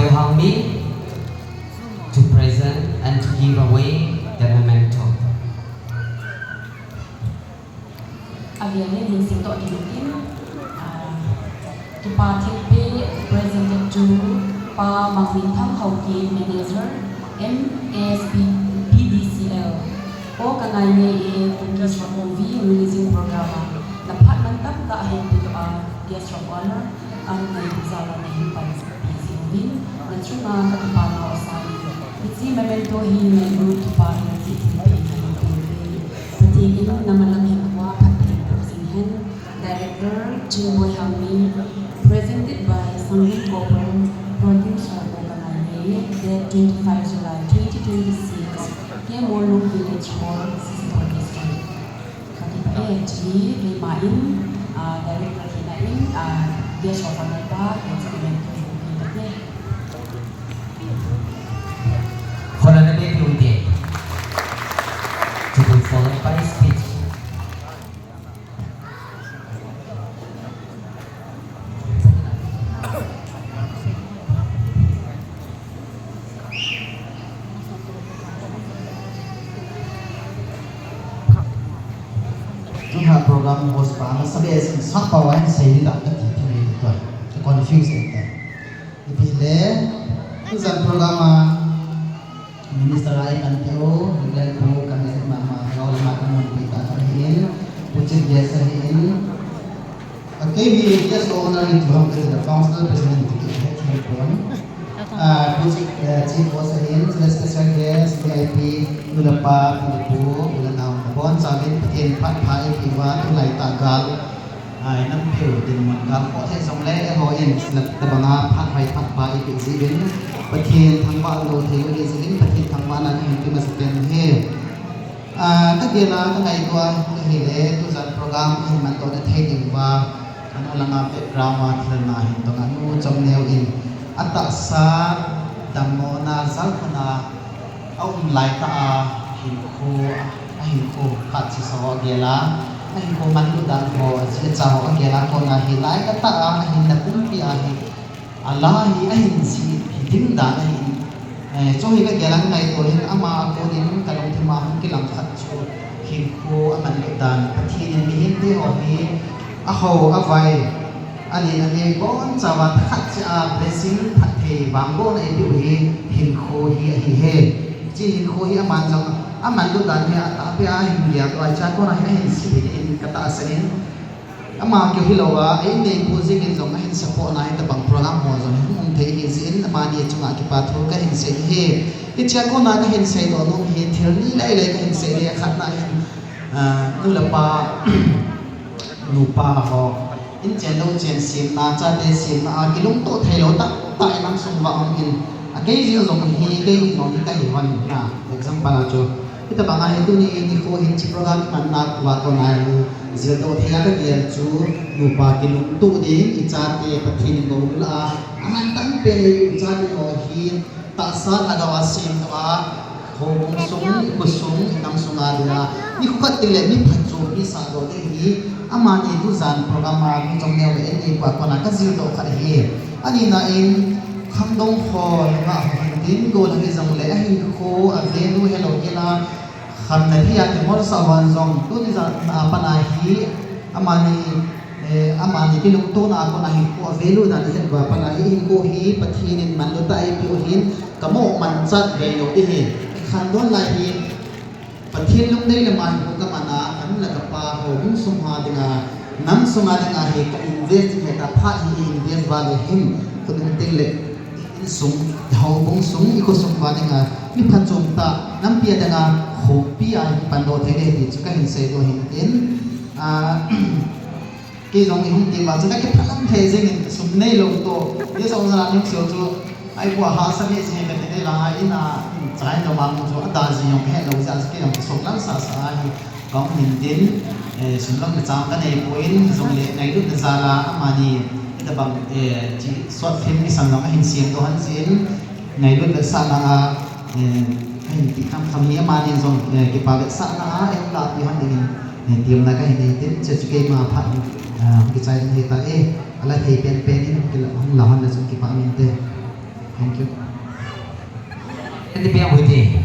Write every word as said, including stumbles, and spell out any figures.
Hangmi to present and to give away the memento. Avel in hin seidoh ding in, ah, kipa thilpeh presented to Pa Mangminthang Haokip, Manager, M S P D C L. O Kangai Ngei e, Bugis Rock Movie releasing program a naphat man tamtah ahin pehdoh a, Guest of Honor, ahin neidoh jal a neihin panpi jing uvin, nachunga kakipana uva, hiche memento hi neilut kipa in nachih thilpeh nahin pe uve. Pathen in namalap hinkhoa phatthei boh jing hen. Director Chingboi Hangmi, presented by Sanglim Copper, producer O Kangai Ngei, date twenty-five July twenty twenty-six, K. Molung Village Hall, Sisipur District. Kakipah e, hiche keima in, ah, director hina in, ah, guest of honor pa, hiche memento hi kakipah e. Honorable Deputy, to be followed by speech. Tuna program host pa, na sabe sing sapa wa in sei da ka ti ti ni to. Confuse ta. Ipi le, tuzan program a Minister a ipan teu, Reverend Pu Kangai Mama, Rao Lama Kamun Pita Kahin, Pu Chief Guest Ahin, a K B guest of honor in Tuham Kati, the Council President in Ticket Head Hill Pon, uh, Pu Chief, uh, Chief Host Ahin, Special Guest, V I P, Nulapa, Nulapu, Ulanau, Bon Savin, Patin, Pat Pai, Piwa, Tulai Tagal, Ai, nam phiu dinmun gal kho thei jongle, eiho in, tabanga phat hoi phat pai ipi jeh uvin, Pathen thangvah lou thei u ahi jeh uvin, Pathen thangvahna kahin pe masa pen ahi. Ah, kagel a, kangaito a, ahile, tuzan program, ahin mandoh na thei diu va, anu langa background a thil na hin tong anu Chomneo in, atahsa, damlouna, jalkhouna, aum lai tah a, hinkho, ahinkho khat sisa ho agel a, ahinkho manlut dan ho, aji acha ho agel a, kona hilai tah a, ahinna pumpi a hi, ala hi, ahin ji, hi ding dan ahin, eh, chu hi kagel a ngaito hin, ama a kon in kalungthim a hung kilang khat chu, hinkho amanlut dan, Pathen in mihemte ho hi, aho, avai, Anin anei bonchauva thakhat cheh a blessing phatthei vangbohna eipeh u hi hinkho hi ahi e. Hiche hinkho hi aman jong, amanlut dan hi atahbeh a ahin gel uva, hichea kona hi ahin sei in katahsan in. Ama keu hilouva, einneipu jengin jong ahin support na hitabang program ho jong hi hung um thei ahi jeh in amani chunga kipa thu kahin sei ahi. Hichea kona kahin seidoh nom hi thil ni lailai kahin sei ahi, khatna hin, ah, nu le pa, nupa ho, inchen louchen semna, chate semna a kilungtoh theilou tahtah inam sung uva um in, a kei jeng jong hi, kei jeng jong hi kahi hon na, example a chu. Hitabang a hi tuni nikho hin hiche program imanna uva kona hi, jildoh thei a kagel chu, nupa kilungtoh ding, ichate Pathen in bou lah a, aman tampen ichate ho hi, tahsa lhagao a semdoh a, houbung sung, ikhosung, inam sunga dinga, nikho khat teng le mi phatchompi sahdoh ding hi, amani tujan program a, mi Chomneo le einneipa kona kajildoh khat ahi. Anina in, khangdong ho, nungah ho hintin, gol ahi jongle, ahinkho, a value helou kila, khamna thei a kimolsah uva jong, tuni jan a pat a hi, amani, eh, amani kilungtona a kona hinkho a value dan ahet uva pat a hi, hinkho hi Pathen in manlu tah a eipeh u hin, kamoh manchat veilou ding ahi. Kikhangdon lai hi, Pathen lungdei lama hinkho kaman a, kanu le kapa houbung sung a dinga, nam sunga dinga hi ka invest ding ahi, taphat hi invest uva le hin, khonung teng le, insung, houbung sung, ikhosung uva dinga, mi phatchom tah, nampi a dinga, khompi a hi pandoh thei ding ahi ti chu kahin seidoh ahin tin, ah, kei jong ihung ti uva chu kakiphalam thei jengin, sum neilou toh, guest of honor a nung seo chu, ahi bou a hahsa lheh jeng kati ding lang a, in a, chai lou mang chu, ada ji jong kahet lou jeh a chu kei jong kisuklam sasa ahi. Kahung hin tin, eh, sum lam le chang kaneipoi, hijongle ngailutna jal a amani, hitabang, eh, hiche short film isan jong ahin semdoh hon jeh in, ngailut vetsahna a, eh, ahin ti khamkham hi amani jong, eh, kipa vetsahna a, eh, lahpeh hon dingin, eh, temna kahin nei tin, hiche chu keima phat, eh, kichai ding ahitai, eh, ala thei penpen in, kila, hung la hon le chun kipa um inte. Thank you. Ati piang hui ti.